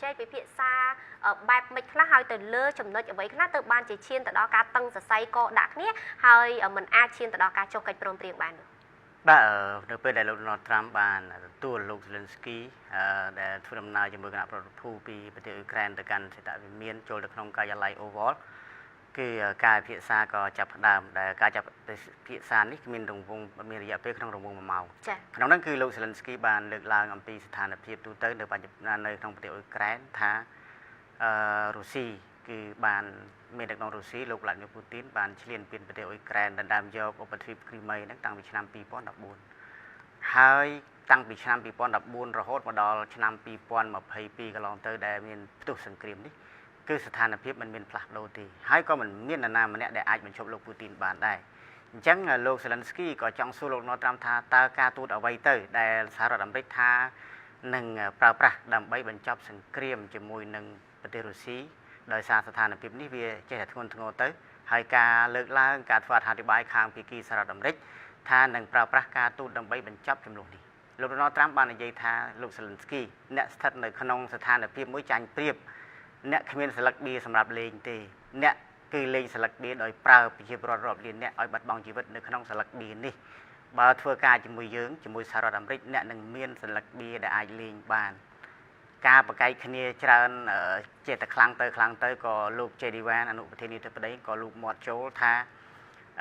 ជែកពិភាក្សាបែបមិនខ្លះ ហើយទៅលើចំណុចអ្វីខ្លះ ទៅបានជាឈានទៅដល់ការតឹងសរសៃកដាក់គ្នា ហើយមិនអាចឈានទៅដល់ការចុះកិច្ចព្រមព្រៀងបាននោះ? បាទ នៅពេលដែលលោកដូណាល់ត្រាំបានទទួលលោកសេលិនស្គី ដែលធ្វើដំណើរជាមួយគណៈប្រតិភូពីប្រទេសអ៊ុយក្រែនទៅកាន់សេតវិមាន ចូលទៅក្នុងការិយាល័យអូវល គឺការពិភាក្សាក៏ចាប់ផ្ដើម ដែលការចាប់ពិភាក្សានេះមានរង្វង់មានរយៈពេលក្នុងរង្វង់1ម៉ោង។ ក្នុងនោះគឺលោកសេលិនស្គីបានលើកឡើងអំពីស្ថានភាពទូទៅនៅនៅក្នុងប្រទេសអ៊ុយក្រែន ថាអឺរុស្ស៊ីគឺបានមានដឹកនាំរុស្ស៊ី លោកវ្លាឌីមៀរពូទីនបានឈ្លានពានប្រទេសអ៊ុយក្រែន ដណ្ដើមយកឧបទ្វីបគ្រីមីហ្នឹងតាំងពីឆ្នាំ2014 ហើយតាំងពីឆ្នាំ2014រហូតមកដល់ឆ្នាំ2022កន្លងទៅ ដែលមានផ្ទុះសង្គ្រាមនេះ គឺស្ថានភាពមិនមានផ្លាស់ប្ដូរទេ ហើយក៏មិនមាននរណាម្នាក់ដែលអាចបញ្ឈប់លោកពូទីនបានដែរ។ អញ្ចឹងលោកសេលិនស្គីក៏ចង់សួរលោកដូណាល់ត្រាំថា តើការទូតអ្វីទៅដែលសហរដ្ឋអាមេរិកថានឹងប្រើប្រាស់ដើម្បីបញ្ចប់សង្គ្រាមជាមួយនឹងប្រទេសរុស្ស៊ី ដោយសារស្ថានភាពនេះវាចេះតែធ្ងន់ធ្ងរទៅ ហើយការលើកឡើងការធ្វើអត្ថាធិប្បាយខាងភាគីសហរដ្ឋអាមេរិកថានឹងប្រើប្រាស់ការទូតដើម្បីបញ្ចប់ចំនួននេះ លោកដូណាល់ត្រាំបាននិយាយថា លោកសេលិនស្គី អ្នកស្ថិតនៅក្នុងស្ថានភាពមួយចាញ់ប្រៀប អ្នកគ្មានស្លឹកបៀសម្រាប់លេងទេ អ្នកគឺលេងស្លឹកបៀដោយប្រើប្រជាពលរដ្ឋរាប់លានអ្នកឲ្យបាត់បង់ជីវិតនៅក្នុងស្លឹកបៀនេះ។ បើធ្វើការជាមួយយើង ជាមួយសហរដ្ឋអាមេរិក អ្នកនឹងមានស្លឹកបៀដែលអាចលេងបាន។ ការបកែកគ្នាច្រើនចេះតែខ្លាំងទៅខ្លាំងទៅ ក៏លោកជេឌីវ៉ានអនុប្រធានាធិបតីក៏លោកមាត់ចូលថា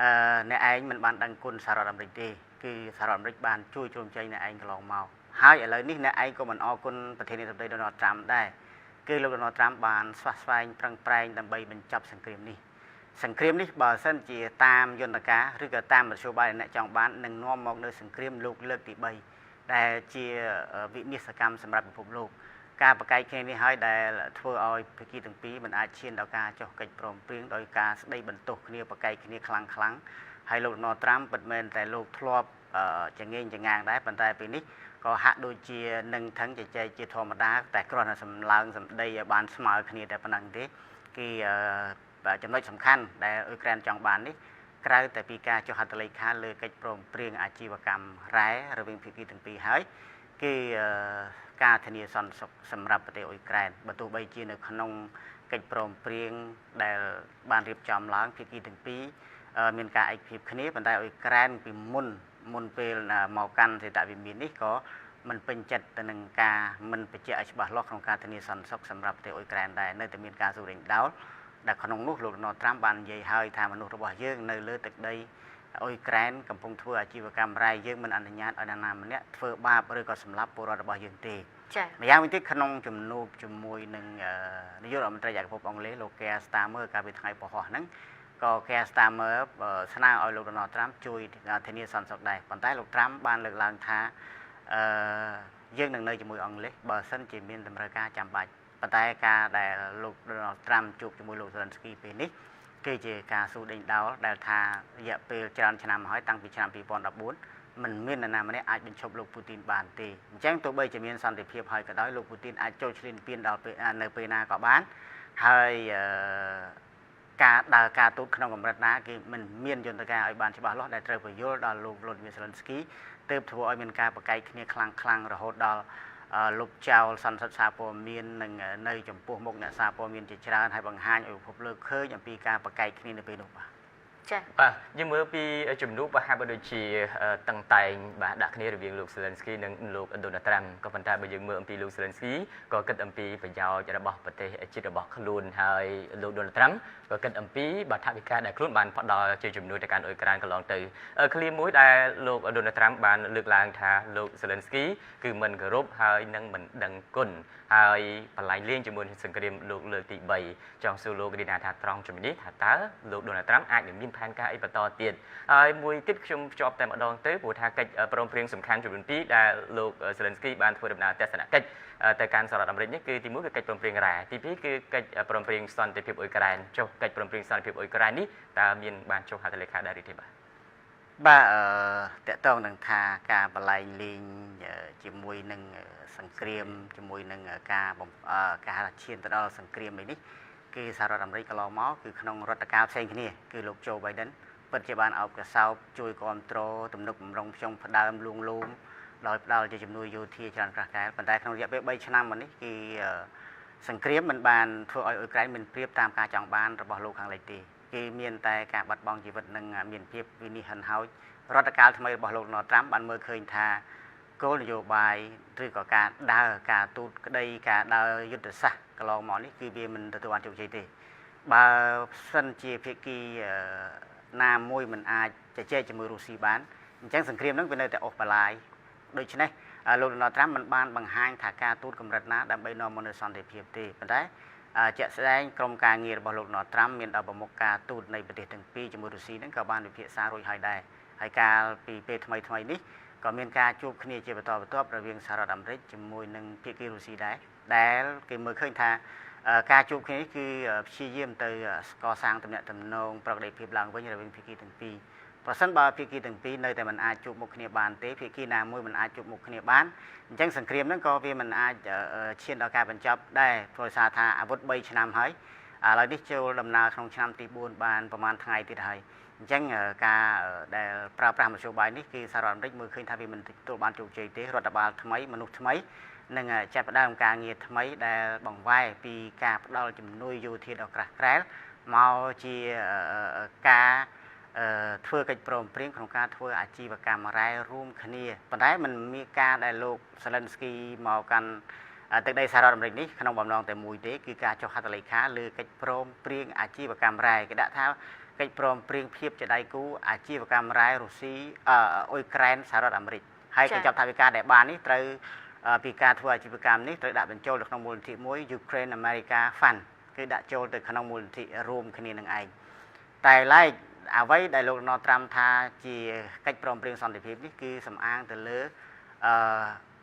អឺអ្នកឯងមិនបានដឹងគុណសហរដ្ឋអាមេរិកទេ គឺសហរដ្ឋអាមេរិកបានជួយជ្រោមជ្រែងអ្នកឯងកន្លងមក ហើយឥឡូវនេះអ្នកឯងក៏មិនអរគុណប្រធានាធិបតីដូណាល់ត្រាំដែរ គឺលោកដូណាល់ត្រាំបានស្វះស្វែងប្រឹងប្រែងដើម្បីបញ្ចប់សង្គ្រាមនេះ។ សង្គ្រាមនេះបើសិនជាតាមយន្តការឬក៏តាមមធ្យោបាយដែលអ្នកចង់បាន នឹងនាំមកនៅសង្គ្រាមលោកលើកទី3 ដែលជាវិនាសកម្មសម្រាប់ពិភពលោក។ ការបកែកគ្នានេះហើយដែលធ្វើឲ្យភាគីទាំងពីរមិនអាចឈានដល់ការចុះកិច្ចព្រមព្រៀង ដោយការស្ដីបន្ទោសគ្នាបកែកគ្នាខ្លាំងខ្លាំង។ ហើយលោកដូណាល់ត្រាំពិតមែនតែលោកធ្លាប់ចងេងចងាងដែរ ប៉ុន្តែពេលនេះក៏ហាក់ដូចជានឹងថឹងជជែកជាធម្មតា តែគ្រាន់តែសម្ឡើងសម្ដីឲ្យបានស្មើគ្នាតែប៉ុណ្្នឹងទេ។ គឺចំណុចសំខាន់ដែលអ៊ុយក្រែនចង់បាននេះ ក្រៅតែពីការចុះហត្ថលេខាលើកិច្ចព្រមព្រៀងអាជីវកម្មរ៉ែរវាងភាគីទាំងពីរហើយ គឺការធានាសន្តិសុខសម្រាប់ប្រទេសអ៊ុយក្រែន។ បើទោះបីជានៅក្នុងកិច្ចព្រមព្រៀងដែលបានរៀបចំឡើងភាគីទាំងពីរមានការឯកភាពគ្នា ប៉ុន្តែអ៊ុយក្រែនពីមុនមុនពេលមកកាន់សេតវិមាននេះ ក៏មិនពេញចិត្តទៅនឹងការមិនបញ្ជាក់ឲ្យច្បាស់លាស់ក្នុងការធានាសន្តិសុខសម្រាប់ប្រទេសអ៊ុយក្រែនដែរ នៅតែមានការសួរដេញដោល ដែលក្នុងនោះលោកដូណាល់ត្រាំបាននិយាយហើយថា មនុស្សរបស់យើងនៅលើទឹកដីអ៊ុយក្រែនកំពុងធ្វើអាជីវកម្មរ៉ែ យើងមិនអនុញ្ញាតឲ្យនរណាម្នាក់ធ្វើបាបឬក៏សម្លាប់ពលរដ្ឋរបស់យើងទេ។ ចា៎ ម្យ៉ាងវិញទៀត ក្នុងជំនួបជាមួយនឹងនាយករដ្ឋមន្ត្រីចក្រភពអង់គ្លេសលោក Keir Starmer កាលពីថ្ងៃពហុហ្នឹង ក៏ Keir Starmer ស្នើឲ្យលោកដូណាល់ត្រាំជួយធានាសន្តិសុខដែរ ប៉ុន្តែលោកត្រាំបានលើកឡើងថា អឺយើងនឹងនៅជាមួយអង់គ្លេសបើសិនជាមានតម្រូវការចាំបាច់ ប៉ុន្តែការដែលលោកដូណាល់ត្រាំជួបជាមួយលោកសេលិនស្គីពេលនេះ គឺជាការស៊ូដេញដោលដែលថារយៈពេលច្រើនឆ្នាំហើយ តាំងពីឆ្នាំ2014 មិនមាននរណាម្នាក់អាចបញ្ឈប់លោកពូទីនបានទេ។ អញ្ចឹងទោះបីជាមានសន្តិភាពហើយក៏ដោយ លោកពូទីនអាចចូលឈ្លានពានដល់ពេលនៅពេលណាក៏បាន ហើយការដើរការទូតក្នុងកម្រិតណា គេមិនមានយន្តការឲ្យបានច្បាស់លាស់ដែលត្រូវពយល់ដល់លោកវ្លូឌីមៀរសេលិនស្គី ទើបធ្វើឲ្យមានការបកែកគ្នាខ្លាំងខ្លាំងរហូតដល់លុបចោលសន្និសីទសារព័ត៌មាន និងនៅចំពោះមុខអ្នកសារព័ត៌មានជាច្រើន ហើយបង្ហាញឲ្យពិភពលោកឃើញអំពីការបកែកគ្នានៅពេលនោះ។ បាទ ចា៎ បាទ យើងមើលពីជំនួបហាក់បីដូចជាតឹងតែង បាទ ដាក់គ្នារវាងលោកសេលិនស្គីនិងលោកដូណាល់ត្រាំ ក៏ប៉ុន្តែបើយើងមើលអំពីលោកសេលិនស្គីក៏គិតអំពីប្រយោជន៍របស់ប្រទេសជាតិរបស់ខ្លួន ហើយលោកដូណាល់ត្រាំក៏គិតអំពី បាទ ថវិកាដែលខ្លួនបានផ្ដល់ជាជំនួយទៅកាន់អ៊ុយក្រែនកន្លងទៅ។ ឃ្លាមួយដែលលោកដូណាល់ត្រាំបានលើកឡើងថា លោកសេលិនស្គីគឺមិនគោរពហើយនឹងមិនដឹងគុណ ហើយបន្លាយលេងជាមួយនឹងសង្គ្រាមលោកលើកទី3។ ចង់សួរលោករីណាថា ត្រង់ចំណុចនេះថា តើលោកដូណាល់ត្រាំអាចនឹងមានផែនការអីបន្តទៀត? ហើយមួយទៀតខ្ញុំភ្ជាប់តែម្ដងទៅ ព្រោះថាកិច្ចព្រមព្រៀងសំខាន់ចំនួន2ដែលលោកសេលិនស្គីបានធ្វើដំណើរទស្សនកិច្ចទៅកាន់សហរដ្ឋអាមេរិកនេះ គឺទី1គឺកិច្ចព្រមព្រៀងរ៉ែ ទី2គឺកិច្ចព្រមព្រៀងសន្តិភាពអ៊ុយក្រែន។ ចុះកិច្ចព្រមព្រៀងសន្តិភាពអ៊ុយក្រែននេះ តើមានបានចុះហត្ថលេខាដែរឬទេ? បាទ បាទ អឺតកតងនឹងថាការបលែងលេងជាមួយនឹងសង្គ្រាម ជាមួយនឹងការការឈានទៅដល់សង្គ្រាមនេះ គឺសហរដ្ឋអាមេរិកកន្លងមកគឺក្នុងរដ្ឋការផ្សេងគ្នា គឺលោកโจ Biden ពិតជាបានអោបក្រសោបជួយគ្រប់គ្រងទំនុកបំរុងខ្ញុំផ្ដើមលួងលោមដោយផ្ដល់ជាជំនួយយោធាច្រើនក្រាស់កែល ប៉ុន្តែក្នុងរយៈពេល3ឆ្នាំមកនេះ គឺ សង្គ្រាមមិនបានធ្វើឲ្យអ៊ុយក្រែនមានប្រៀបតាមការចង់បានរបស់លោកខាងលិចទេគេមានតែការបាត់បង់ជីវិតនិងមានភាពវិនិច្ឆ័យហិនហោចរដ្ឋកាលថ្មីរបស់លោកដូណាល់ត្រាំបានមើលឃើញថាគោលនយោបាយឬក៏ការដើរការទូតក្តីការដើរយុទ្ធសាស្ត្រកន្លងមកនេះគឺវាមិនទទួលបានជោគជ័យទេបើសិនជាភាគីណាមួយមិនអាចជជែកជាមួយរុស្ស៊ីបានអញ្ចឹងសង្គ្រាមហ្នឹងវានៅតែអូសបន្លាយដូច្នេះលោកដូណាល់ត្រាំមិនបានបង្ហាញថាការទូតកម្រិតណាដើម្បីនាំមកនូវសន្តិភាពទេប៉ុន្តែជាក់ស្ដែងក្រុមការងាររបស់លោកដូណាល់ត្រាំមានដល់ប្រមុខការទូតនៃប្រទេសទាំងពីរជាមួយរុស្ស៊ីហ្នឹងក៏បានវិភាសារួចហើយដែរហើយកាលពីពេលថ្មីថ្មីនេះក៏មានការជួបគ្នាជាបន្តបន្ទាប់រវាងសហរដ្ឋអាមេរិកជាមួយនឹងភាគីរុស្ស៊ីដែរដែលគេមើលឃើញថាការជួបគ្នានេះគឺព្យាយាមទៅកសាងទំនាក់ទំនងប្រក្រតីភាពឡើងវិញរវាងភាគីទាំងពីរប្រសិនបើភាគីទាំងពីរនៅតែមិនអាចជួបមុខគ្នាបានទេភាគីណាមួយមិនអាចជួបមុខគ្នាបានអញ្ចឹងសង្គ្រាមហ្នឹងក៏វាមិនអាចឈានដល់ការបញ្ចប់ដែរព្រោះសារថាអាវុធ3ឆ្នាំហើយឥឡូវនេះចូលដំណើរក្នុងឆ្នាំទី4បានប្រហែលថ្ងៃទៀតហើយអញ្ចឹងការដែលប្រើប្រាស់មធ្យោបាយនេះគឺសហរដ្ឋអាមេរិកមើលឃើញថាវាមិនទទួលបានជោគជ័យទេរដ្ឋបាលថ្មីមនុស្សថ្មីនឹងចាប់ផ្ដើមការងារថ្មីដែលបង្វែរពីការផ្ដល់ជំនួយយោធាដ៏ក្រាស់ក្រែលមកជាការធ្វើកិច្ចព្រមព្រៀងក្នុងការធ្វើអាជីវកម្មរ៉ែរួមគ្នាប៉ុន្តែมันមានការដែលលោកសេលិនស្គីមកកាន់ទឹកដីសហរដ្ឋអាមេរិកនេះក្នុងបំណងតែមួយទេគឺការចុះហត្ថលេខាលើកិច្ចព្រមព្រៀងអាជីវកម្មរ៉ែគេដាក់ថាកិច្ចព្រមព្រៀងភាពជាដៃគូអាជីវកម្មរ៉ែរុស្ស៊ីអ៊ុយក្រែនសហរដ្ឋអាមេរិកហើយកញ្ចប់ថវិកាដែលបាននេះត្រូវពីការធ្វើអាជីវកម្មនេះត្រូវដាក់បញ្ចូលទៅក្នុងមូលនិធិមួយ Ukraine America Fund គឺដាក់ចូលទៅក្នុងមូលនិធិរួមគ្នានឹងឯងតែឡែកអ្វីដែលលោកដូណាល់ត្រាំថាជាកិច្ចព្រមព្រៀងសន្តិភាពនេះគឺសំអាងទៅលើ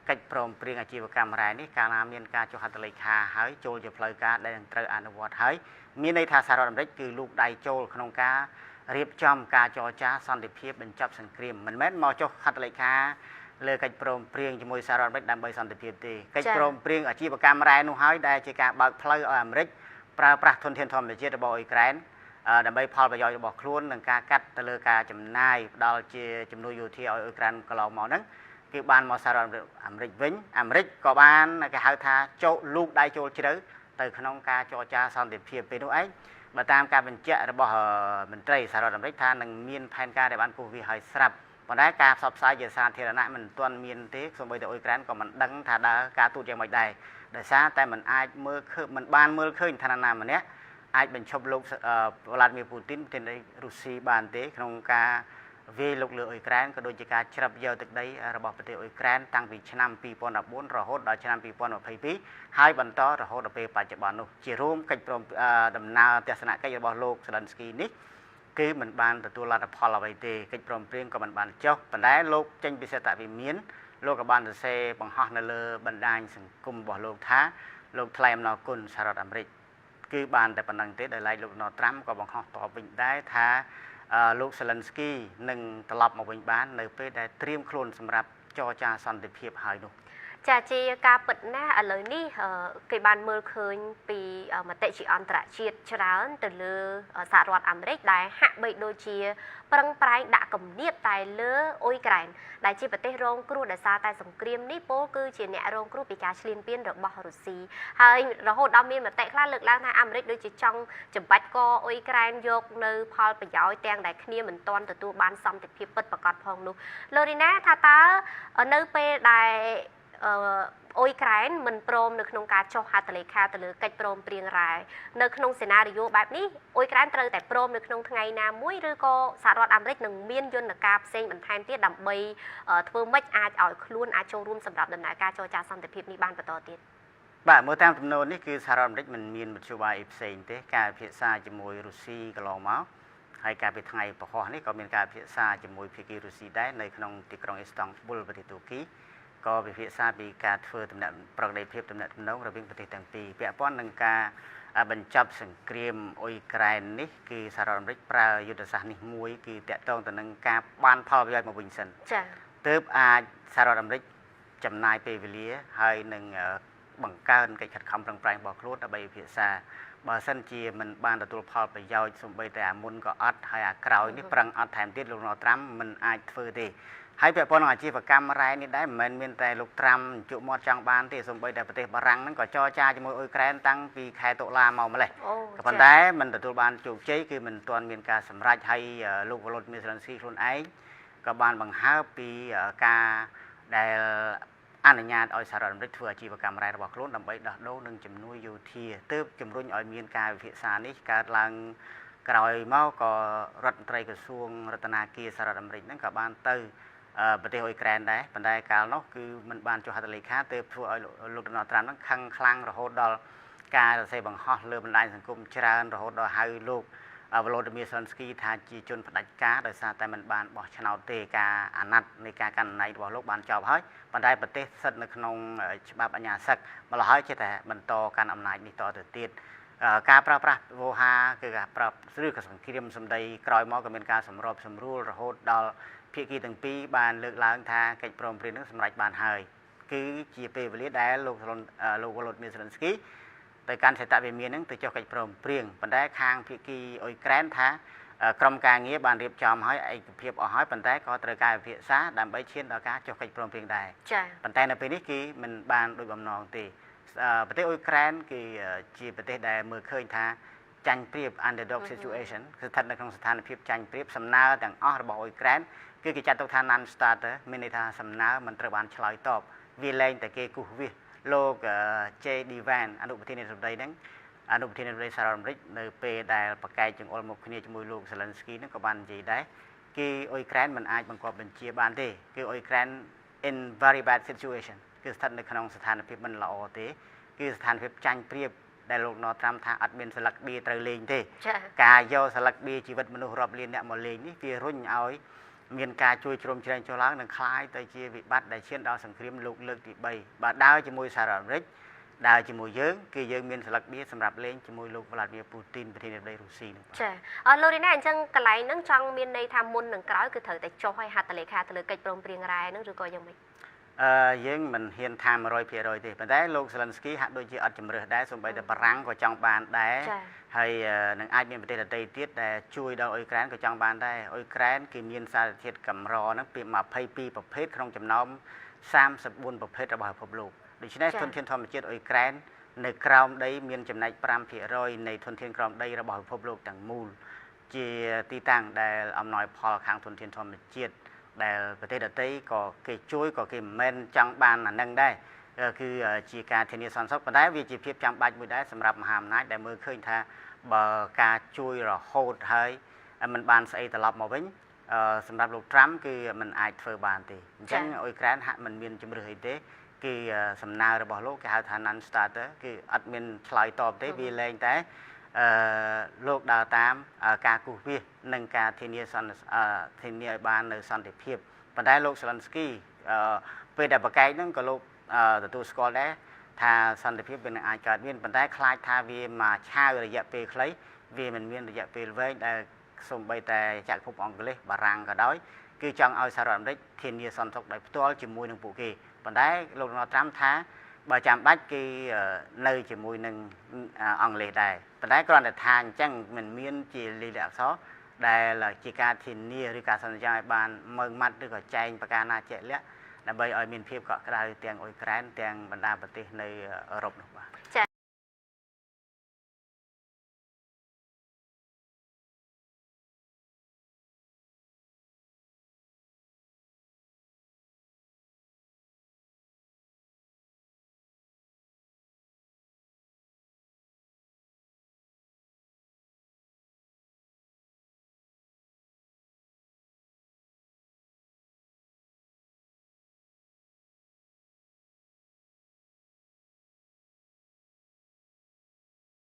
កិច្ចព្រមព្រៀងអាជីវកម្មរ៉ែនេះកាលណាមានការចុះហត្ថលេខាហើយចូលជាផ្លូវការដែលនឹងត្រូវអនុវត្តហើយមានន័យថាសហរដ្ឋអាមេរិកគឺលូកដៃចូលក្នុងការរៀបចំការចរចាសន្តិភាពបញ្ចប់សង្គ្រាមមិនមែនមកចុះហត្ថលេខាលើកិច្ចព្រមព្រៀងជាមួយសហរដ្ឋអាមេរិកដើម្បីសន្តិភាពទេកិច្ចព្រមព្រៀងអាជីវកម្មរ៉ែនោះហើយដែលជាការបើកផ្លូវឲ្យអាមេរិកប្រើប្រាស់ធនធានធម្មជាតិរបស់អ៊ុយក្រែនដើម្បីផលប្រយោជន៍របស់ខ្លួននិងការកាត់ទៅលើការចំណាយផ្ដល់ជាជំនួយយោធាឲ្យអ៊ុយក្រែនកន្លងមកហ្នឹងគឺបានមកសហរដ្ឋអាមេរិកវិញអាមេរិកក៏បានគេហៅថាចូលលូកដៃចូលជ្រៅទៅក្នុងការចរចាសន្តិភាពពេលនោះឯងបើតាមការបញ្ជាក់របស់មន្ត្រីសហរដ្ឋអាមេរិកថានឹងមានផែនការដែលបានគូសវាឲ្យស្រាប់ប៉ុន្តែការផ្សព្វផ្សាយជាសាធារណៈមិនទាន់មានទេសូម្បីតែអ៊ុយក្រែនក៏មិនដឹងថាដើរការទូតយ៉ាងម៉េចដែរដោយសារតែមិនអាចមើលឃើញមិនបានមើលឃើញឋានៈណាម្នាក់អាចបញ្ឈប់លោកវ្លាឌីមៀរពូទីនប្រធានាធិបតីរុស្ស៊ីបានទេក្នុងការវាយលុកលើអ៊ុយក្រែនក៏ដូចជាការច្រឹបយកទឹកដីរបស់ប្រទេសអ៊ុយក្រែនតាំងពីឆ្នាំ2014រហូតដល់ឆ្នាំ2022ហើយបន្តរហូតដល់ពេលបច្ចុប្បន្ននោះជារួមកិច្ចព្រមដំណើរទស្សនកិច្ចរបស់លោកសេលិនស្គីនេះគឺមិនបានទទួលលទ្ធផលអ្វីទេកិច្ចព្រមព្រៀងក៏មិនបានចុះប៉ុន្តែលោកចេញពីសេតវិមានលោកក៏បានសរសេរបង្ហោះនៅលើបណ្ដាញសង្គមរបស់លោកថាលោកថ្លែងអំណរគុណសហរដ្ឋអាមេរិកគឺបានតែប៉ុណ្្នឹងទេដោយឡែកលោកដូណាល់ត្រាំក៏បង្ហោះតបវិញដែរថាលោកសេលិនស្គីនឹងត្រឡប់មកវិញបាននៅពេលដែលត្រៀមខ្លួនសម្រាប់ចរចាសន្តិភាពហើយនោះចាជាការពិតណាស់ឥឡូវនេះគេបានមើលឃើញពីមតិជាអន្តរជាតិច្រើនទៅលើសហរដ្ឋអាមេរិកដែលហាក់បីដូចជាប្រឹងប្រែងដាក់គំនាបតែលើអ៊ុយក្រែនដែលជាប្រទេសរងគ្រោះដោយសារតែសង្គ្រាមនេះពោលគឺជាអ្នករងគ្រោះពីការឈ្លានពានរបស់រុស្ស៊ីហើយរហូតដល់មានមតិខ្លះលើកឡើងថាអាមេរិកដូចជាចង់ចំបាច់កអ៊ុយក្រែនយកនៅផលប្រយោជន៍ទាំងដែលគ្នាមិនទាន់ទទួលបានសន្តិភាពពិតប្រាកដផងនោះឡូរីណាថាតើនៅពេលដែលអ៊ុយក្រែនមិនព្រមនៅក្នុងការចុះហត្ថលេខាទៅលើកិច្ចព្រមព្រៀងរ៉ែនៅក្នុងសេណារីយ៉ូបែបនេះអ៊ុយក្រែនត្រូវតែព្រមនៅក្នុងថ្ងៃណាមួយឬក៏សហរដ្ឋអាមេរិកនឹងមានយន្តការផ្សេងបន្ថែមទៀតដើម្បីធ្វើម៉េចអាចឲ្យខ្លួនអាចចូលរួមសម្រាប់ដំណើរការចរចាសន្តិភាពនេះបានបន្តទៀតបាទមើលតាមទំនោរនេះគឺសហរដ្ឋអាមេរិកមិនមានមធ្យោបាយអីផ្សេងទេការពិភាក្សាជាមួយរុស្ស៊ីកន្លងមកហើយកាលពីថ្ងៃពហុនេះក៏មានការពិភាក្សាជាមួយភាគីរុស្ស៊ីដែរនៅក្នុងទីក្រុងអ៊ីស្តង់ប៊ុលប្រទេសទូគីក៏ពិភាក្សាពីការធ្វើទំនាក់ប្រក្រតីភាពទំនាក់ទំនងរវាងប្រទេសទាំងពីរពាក់ព័ន្ធនឹងការបញ្ចប់សង្គ្រាមអ៊ុយក្រែននេះគឺសហរដ្ឋអាមេរិកប្រើយុទ្ធសាស្ត្រនេះមួយគឺតាក់ទងទៅនឹងការបានផលប្រយោជន៍មកវិញសិនចា៎ទើបអាចសហរដ្ឋអាមេរិកចំណាយពេលវេលាហើយនឹងបង្កើនកិច្ចខិតខំប្រឹងប្រែងរបស់ខ្លួនដើម្បីពិភាក្សាបើសិនជាមិនបានទទួលផលប្រយោជន៍សូម្បីតែអាមុនក៏អត់ហើយអាក្រោយនេះប្រឹងអត់ថែមទៀតលោកដូណាល់ត្រាំមិនអាចធ្វើទេ ហើយពាក់ព័ន្ធនឹងអាជីវកម្មរ៉ែនេះដែរមិនមែនមានតែលោកត្រាំជក់មាត់ចង់បានទេសូម្បីតែប្រទេសបារាំងហ្នឹងក៏ចរចាជាមួយអ៊ុយក្រែនតាំងពីខែតុលាមកម្លេះក៏ប៉ុន្តែមិនទទួលបានជោគជ័យគឺមិនទាន់មានការសម្រេចហើយលោកវ៉ូឡូឌីមៀ សេឡិនស្គីខ្លួនឯងក៏បានបង្ហើបពីការដែលអនុញ្ញាតឲ្យសហរដ្ឋអាមេរិកធ្វើអាជីវកម្មរ៉ែរបស់ខ្លួនដើម្បីដោះដូរនឹងជំនួយយោធាទើបជំរុញឲ្យមានការវិភាសានេះកើតឡើងក្រោយមកក៏រដ្ឋមន្ត្រីក្រសួងរតនាគារសហរដ្ឋអាមេរិកហ្នឹងក៏បានទៅប្រទេសអ៊ុយក្រែនដែរប៉ុន្តែកាលនោះគឺมันបានចុះហត្ថលេខាទើបធ្វើឲ្យលោកដូណាល់ត្រាំហ្នឹងខឹងខ្លាំងរហូតដល់ការសរសេរបង្ហោះលើបណ្ដាញសង្គមច្រើនរហូតដល់ហៅលោកវ៉ូឡូឌីមៀ សេឡិនស្គីថាជាជនផ្ដាច់ការដោយសារតែมันបានបោះឆ្នោតទេការអាណត្តិនៃការកាន់អំណាចរបស់លោកបានចប់ហើយប៉ុន្តែប្រទេសស្ថិតនៅក្នុងច្បាប់អាជ្ញាសឹកម្ល៉េះហើយចេះតែបន្តកាន់អំណាចនេះតទៅទៀតការប្រើប្រាស់វោហាគឺការប្រើឬក៏សង្គ្រាមសម្ដីក្រោយមកក៏មានការសម្របសម្រួលរហូតដល់ភាគីទាំងពីរបានលើកឡើងថាកិច្ចព្រមព្រៀងនឹងសម្រេចបានហើយគឺជាពេលវេលាដែលលោកវ៉ូឡូឌីមៀ សេឡិនស្គីទៅកាន់សេតវិមាននឹងទៅចុះកិច្ចព្រមព្រៀងប៉ុន្តែខាងភាគីអ៊ុយក្រែនថាក្រុមការងារបានរៀបចំឲ្យឯកភាពអស់ហើយប៉ុន្តែក៏ត្រូវការវិភាសាដើម្បីឈានដល់ការចុះកិច្ចព្រមព្រៀងដែរចា៎ប៉ុន្តែនៅពេលនេះគឺមិនបានដូចបំណងទេប្រទេសអ៊ុយក្រែនគឺជាប្រទេសដែលមើលឃើញថាចាញ់ប្រៀប underdog situation គឺស្ថិតនៅក្នុងស្ថានភាពចាញ់ប្រៀបសំណើទាំងអស់របស់អ៊ុយក្រែនគឺគេចាត់ទុកថា non starter មានន័យថាសំណើមិនត្រូវបានឆ្លើយតបវាលែងតែគេគូសវាសលោក J.D. Vance អនុប្រធានាធិបតីហ្នឹងអនុប្រធានាធិបតីសហរដ្ឋអាមេរិកនៅពេលដែលប្រកែកចង្អុលមុខគ្នាជាមួយលោក Zelensky ហ្នឹងក៏បាននិយាយដែរគេអ៊ុយក្រែនមិនអាចបង្គាប់បញ្ជាបានទេគឺអ៊ុយក្រែន in very bad situation គឺស្ថិតនៅក្នុងស្ថានភាពមិនល្អទេគឺស្ថានភាពចាញ់ប្រៀបដែលលោកណត្រាំថាអត់មានស្លឹកបៀត្រូវលេងទេការយកស្លឹកបៀជីវិតមនុស្សរាប់លានអ្នកមកលេងនេះវារុញឲ្យមានការជួយជ្រោមជ្រែងចុះឡើងនិងคล้ายទៅជាវិបត្តិដែលឈានដល់សង្គ្រាមលោកលើកទី3បើដើរជាមួយសហរដ្ឋអាមេរិកដើរជាមួយយើងគឺយើងមានស្លឹកបៀសម្រាប់លេងជាមួយលោកវ្លាឌីមៀពូទីនប្រធានាធិបតីរុស្ស៊ីនោះចា៎លោករីណាអញ្ចឹងកន្លែងហ្នឹងចង់មានន័យថាមុននឹងក្រោយគឺត្រូវតែចុះឲ្យហត្ថលេខាទៅលើកិច្ចព្រមព្រៀងរ៉ែហ្នឹងឬក៏យ៉ាងម៉េចយើងមិនហ៊ានថា100%ទេប៉ុន្តែលោកសេលិនស្គីហាក់ដូចជាអត់ជំរើសដែរសូម្បីតែបារាំងក៏ចង់បានដែរហើយនឹងអាចមានប្រទេសដទៃទៀតដែលជួយដល់អ៊ុយក្រែនក៏ចង់បានដែរអ៊ុយក្រែនគេមានសារធាតុកម្រហ្នឹងពី22ប្រភេទក្នុងចំណោម34ប្រភេទរបស់ពិភពលោកដូច្នេះធនធានធម្មជាតិអ៊ុយក្រែននៅក្រោមដីមានចំណែក5%នៃធនធានក្រោមដីរបស់ពិភពលោកទាំងមូលជាទីតាំងដែលអំណោយផលខាងធនធានធម្មជាតិដែលប្រទេសដទៃក៏គេជួយក៏គេមិនមែនចង់បានអានឹងដែរគឺជាការធានាសន្តិសុខប៉ុន្តែវាជាភាពចាំបាច់មួយដែរសម្រាប់មហាអំណាចដែលមើលឃើញថាបើការជួយរហូតហើយមិនបានស្អីត្រឡប់មកវិញសម្រាប់លោកត្រាំគឺមិនអាចធ្វើបានទេអញ្ចឹងអ៊ុយក្រែនហាក់មិនមានជំរឿសអីទេគឺសំណើរបស់លោកគេហៅថា non starter គឺអត់មានឆ្លើយតបទេវាលែងតែលោកដើរតាមការគូសវាសនិងការធានាធានាឲ្យបាននៅសន្តិភាពប៉ុន្តែលោកសេលិនស្គីពេលដែលប្រកែកហ្នឹងក៏លោកទទួលស្គាល់ដែរថាសន្តិភាពវានឹងអាចកើតមានប៉ុន្តែខ្លាចថាវាមកឆាវរយៈពេលខ្លីវាមិនមានរយៈពេលវែងដែលសូម្បីតែចក្រភពអង់គ្លេសបារាំងក៏ដោយគឺចង់ឲ្យសហរដ្ឋអាមេរិកធានាសន្តិសុខដោយផ្ទាល់ជាមួយនឹងពួកគេប៉ុន្តែលោកដូណាល់ត្រាំថាបើចាំបាច់គេនៅជាមួយនឹងអង់គ្លេសដែរប៉ុន្តែគ្រាន់តែថាអញ្ចឹងមិនមានជាលិលាអក្សរដែលជាការធានាឬការសន្យាឲ្យបានម៉ឺងម៉ាត់ឬក៏ចែងប្រការណាជាក់លាក់ដើម្បីឲ្យមានភាពកក់ក្ដៅទាំងអ៊ុយក្រែនទាំងបណ្ដាប្រទេសនៅអឺរ៉ុបនោះ